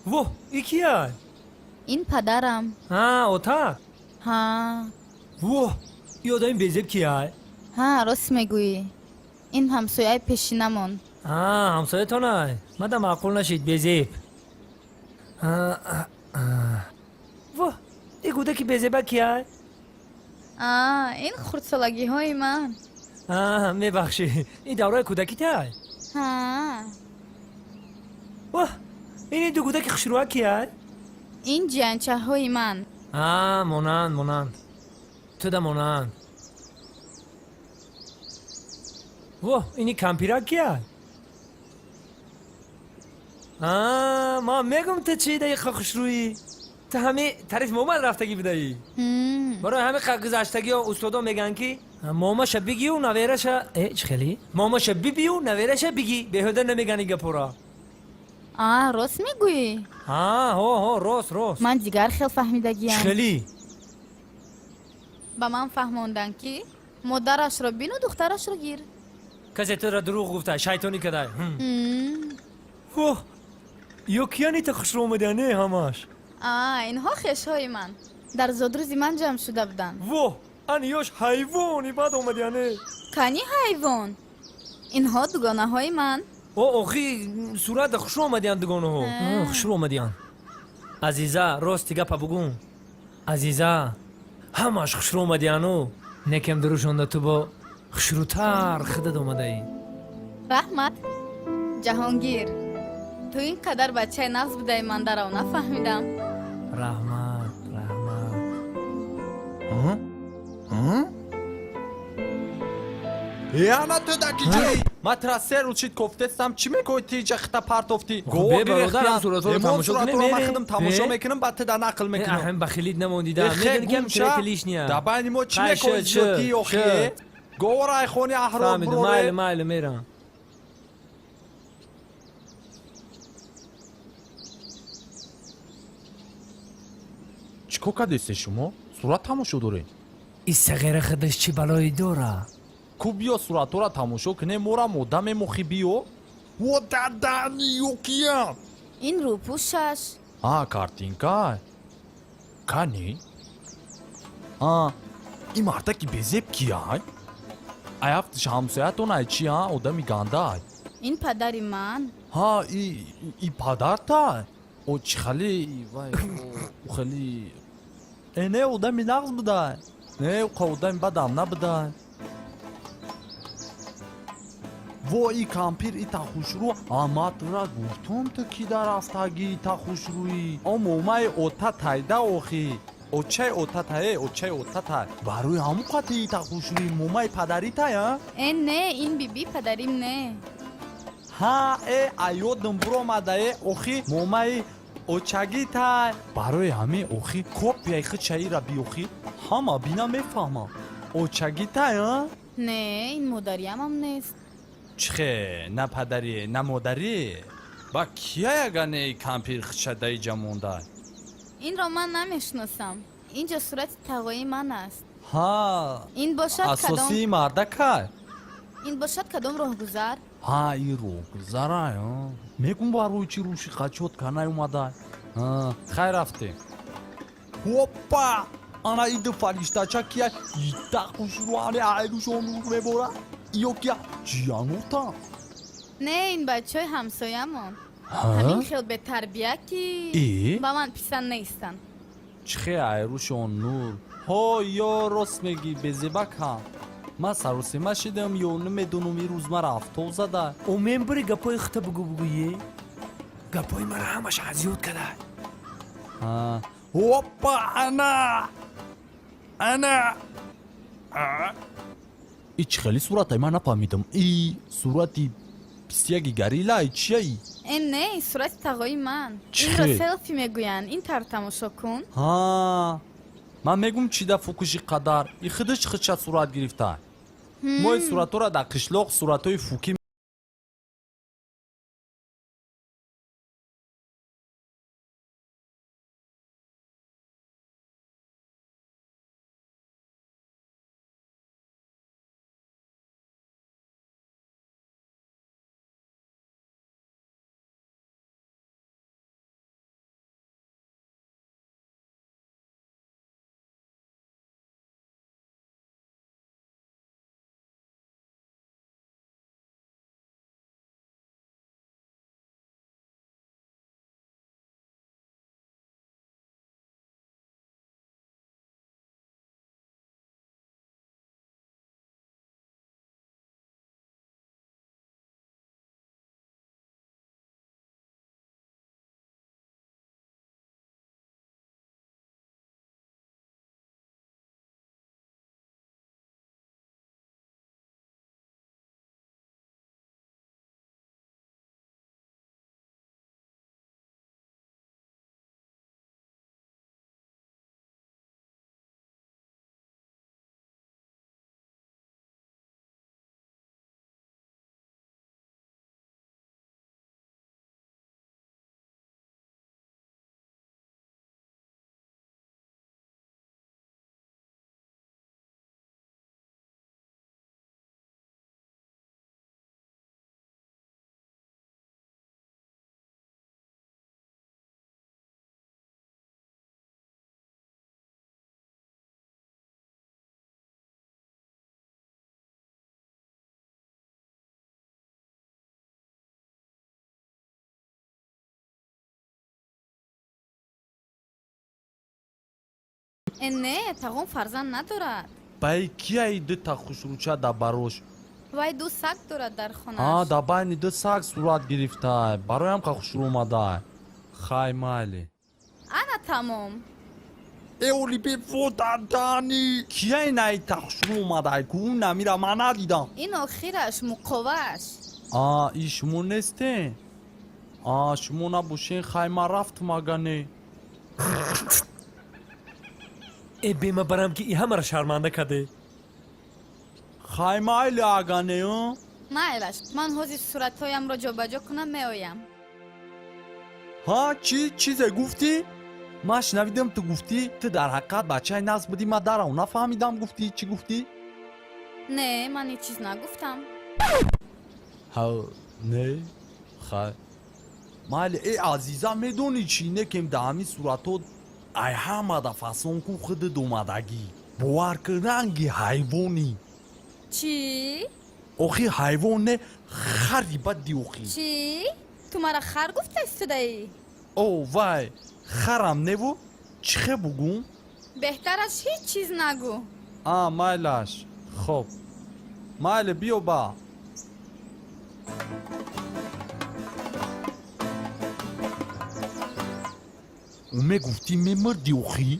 Воҳ, и кия? Ин падарам. Ҳа, отак? Ҳа. Воҳ, и одами безеб кия? Ҳа, рост мегӯӣ. Ин ҳамсояи пешинамон. Ҳа, ҳамсоятонай. Мада маъқул нашид безеб. Воҳ, и кӯдаки безеба кия? А, ин хурдсолагиҳои ман. А, мебахшӣ, ин давраи кӯдакитай? Ҳа. Воҳ, ини ду кӯдаки хушрӯа кия? Ин ҷиянчаҳои ман. А, монанд, монанд. Туда монанд. Воҳ, ини кампирак кия? А, ман мегум ту чӣ даиқа хушрӯӣ. Ту ҳами тариф момад рафтагӣ будаӣ. Барои ҳами гузаштагиҳо устодо мегӯянд ки момаша бигию навераша э чӣ хелӣ? Момаша бибию навераша бигӣ. Беҳуда намегӯянд ин гапора. А, рост мегӯӣ? Ҳа, ҳо, ҳо, рост, рост. Ман дигар хел фаҳмидагиям. Чӣ хелӣ? Ба ман фаҳмонданд ки модарашро бину духтарашро гир. Касе тура дурӯғ гуфта, шайтонӣ кадай. Воҳ, ё кияни та хушрӯ омадия не ҳамаш? А, инҳо хешҳои ман. Дар зодрӯзи ман ҷамъ шуда буданд. Воҳ, ани ёш ҳайвони бад омадия не? Кани ҳайвон? Инҳо дугонаҳои ман. О, охи сурата хушрӯ омадиянд дугонаҳо. Хушрӯ омадиянд. Азиза, рости гапа бугун. Азиза, ҳамаш хушрӯ омадияну некем дурӯшонда ту бо хушрӯтар худат омадаӣ. Раҳмат. Ҷаҳонгир, ту ин қадар бачаи нағз будаи, ман дарав нафаҳмидам. Раҳмат, раҳмат. Яна ту даки ҷои ма тра се рӯз шид кофтестам, чӣ мекои ти иҷа хита партофтӣ? Бе, бародар, ҳам суратҳоро тамошо кунем, Ман мерем. худам тамошо Бе. мекунам, баъд ту да нақл мекунам. Аҳм бахилит намондида. Э, хе, Медони ки ҳам гумша. трети лишния. Да байни мо чӣ Хай, мекои шуд, зиёдтӣ шуд, охи? шуд. Говор айхони аҳрор Фаҳмидум, майли, буроре. майли, мерам. Чӣ кор кардесте шумо? Сурат тамошо доред? И сағира худаш чӣ балое дора? Ку биё суратҳоро тамошо кунем, мора мода мемохӣ биё. О, дадани ёкиям. Ин рӯпӯшаш. А, картинка. Кани? А, ин мардаки безеб кияй? Ай ҳафтиш ҳамсоятон ай чи, а? Одами гандаай. Ин падари ман. Ҳа, и падартай? О, чӣ хали вай, о, хели. Э, не, одами нағз будай. Не, уқа одами бадам набудай. Во, и кампир ита хушрӯ, аматра гуфтум ту ки дар рафтагӣ ита хушрӯӣ. О, момаи ота тайда охи. Очаи ота тае, очаи ота тай. Барои ҳамун қати ита хушрӯӣ, момаи падарӣ тай, а? Э, не, ин биби падарим не. Ҳа, э, аёдам буромадае, охи, момаи очагӣ тай. Барои ҳамин охи копияи хичаира биохи, ҳама бина мефаҳмам. Очагӣ тай, а? Не, ин модариямам нест. Чихе, на падарӣ, на модарӣ? Ба кия ягане кампир хичадаи ҷа мондай? Инро ман намешиносам. Инҷо сурати тағои ман аст. Ҳа, Ин бошад кадом асосии мардакай? Ин бошад кадом роҳгузар? Ҳа, ин роҳгузарай, а? Мегум барои чӣ рӯши қачот канай омадай. А, хай рафтем. Опа! Ана иду фариштача кия ита хушрӯ ане айрушон нур мебора? Ё кия ҷиянута? Не, ин бачаҳои ҳамсоямон. Ҳамин хел бетарбия ки Э? ба ман писанд нестанд. Чихе айрушон нур? Ҳо, ё рост мегӣ, безебакам. Ман саросема шидам ё намедонам ин рӯз мара афтоб зада. О, мен бири гапҳои хута бугу бугӯе. Гапҳои мара ҳамаш азёд када. А, опа, ана! Ана! А? И чӣ хели суратай ман нафаҳмидам. И сурати писяги горилла чияи? Э, не, ин сурати тағои ман. Чӣ Инро хел? селфи мегӯянд. Ин тавр тамошо кун. Ҳа, ман мегум чи да фукуши қадар. И худаш хича сурат гирифта. Мо ин суратҳоро дар қишлоқ суратҳои фукӣ Э, не, тағом фарзанд надорад. Баи кияи дута хушрӯча да барош? Вай ду саг дорад дар А, хонааш. да байни ду саг сурат гирифтай, бароям қа хушрӯ омадай. Хай, майли. Ана, тамом. Эоли беводадани, кияи наита хушрӯ омадай ку? Намира ман надидам. Ин охираш муқовааш. А, и шумо нестен? А, шумо набошен, хай, ман рафтум, ага не. Э, бема барам, ки и ҳамаро шарманда каде. Хай, майли, ага не, а? Майлаш, ман ҳозир суратҳоямро ҷобаҷо кунам, меоям. Ҳа, чӣ чизе гуфтӣ? Ман шунавидам, ту гуфтӣ, ту дар ҳақиқат бачаи нағз будӣ, ман дарав нафаҳмидам, гуфтӣ, чӣ гуфтӣ? Не, ман ҳеҷ чиз нагуфтам. Ҳа, не, хай, майли. Э, азиза, медонӣ чӣ? Некем да ҳамин суратҳо ай ҳамада фасон ку худат омадагӣ, бовар кун, ранги ҳайвонӣ. Чӣ? Охи, ҳайвон не, хари бадди охи. Чӣ, ту мара хар гуфта истодаӣ? О вай, харам неву, чӣ хе бугум? Беҳтараш ҳеҷ чиз нагӯ. А, майлаш, хоб, майли, биё ба. Ӯ мегуфтӣ, мемирди охӣ.